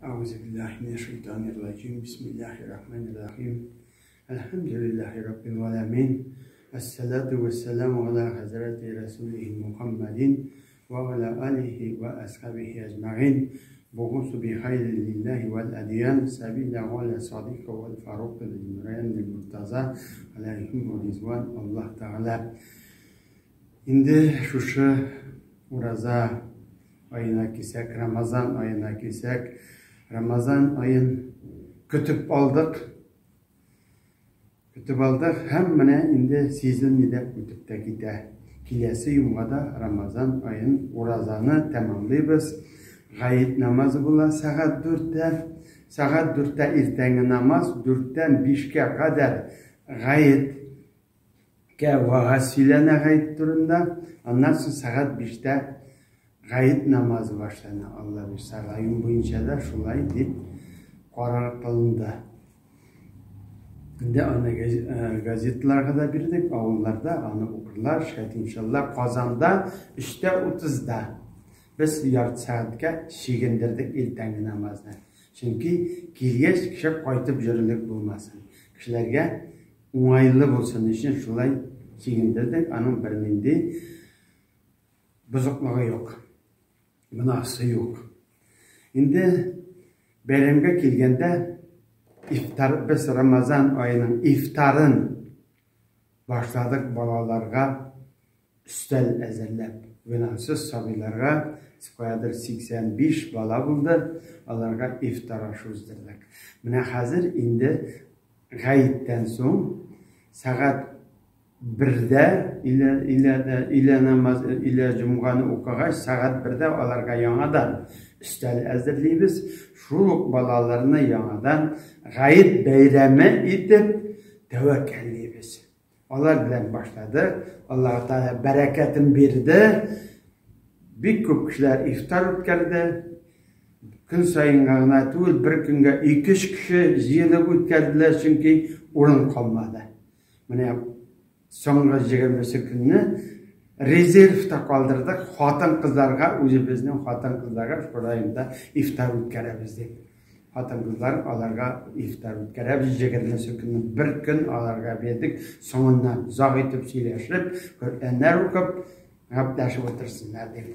Әгъузу биллаһи минәш-шәйтанир раҗим. Бисмиллаһир рахманир рахим. Әлхәмдүлиллаһи раббил галәмин. Әссалату вәссәламу аля хәзрәти расулихи Мухаммадин ва аля алихи ва асхабихи әҗмәгыйн. Бугусу бихайри лиллаһи вәл әдиян сәбилә галя садика вәл фарук лил муртаза алейхим ризван Аллаһ Тәгалә. Инде шушы ураза аена килсәк, Рамазан аена килсәк, Рамазан аен көтеп алдык. Көтеп алдык һәм менә инде сизелми дә үтеп тә китә. Киләсе йомгада Рамазан аен уразаны тәмамлыйбыз. Гает намазы була сәгать 4-тә. Сәгать 4-тә иртәнге намаз, 4-тән 5-кә кадәр гает Кә вәгазь сөйләнә гает турында. Аннан соң сәгать 5-тә гает намазы башлана. Алла бирсә, район буенча да шулай дип карар кылынды. Инде аны газеталарга да бирдек, авылларда аны укырлар, шәт иншалла. Казанда 3-тә 30-да без ярты сәгатькә чигендердек иртәнге намазны. Чөнки килгәч кеше кайтып йөрерлек булмасын. Кешеләргә уңайлы булсын өчен шулай чигендердек, аның бернинди бозыклыгы юк, гөнаһсы юк. Инде бәйрәмгә килгәндә, ифтар, без Рамазан аеның ифтарын башладык балаларга өстәл әзерләп. Гөнаһсыз сабыйларга, каядыр 85 бала булды, аларга ифтар ашы уздырдык. Менә хәзер инде гаеттән соң сәгать 1-дә өйлә намаз, өйлә җомганы укыгач, сәгать 1-дә аларга яңадан өстәл әзерлибез. Шул ук балаларны яңадан гает бәйрәме итеп тәвәккәллибез. Алар белән башладык. Аллаһ Тәгалә бәрәкәтен бирде. Бик күп кешеләр ифтар үткәрде. Көн саен гына түгел, бер көнгә 2-3 кеше җыелып үткәрделәр, чөнки урын калмады. Менә соңгы 20 көнне резервта калдырдык, хатын-кызларга, үзебезнең хатын-кызларга шул районда ифтар үткәрәбез дип. Хатын-кызлар аларга ифтар үткәрәбез, 20 көнне бер көн аларга бирдек, соңыннан озак итеп сөйләшеп, Коръәннәр укып, гәпләшеп утырсыннар дип.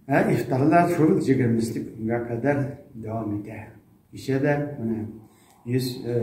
Ә ифтарлар шул 20 көнгә кадәр дәвам итә. Кичә дә менә 100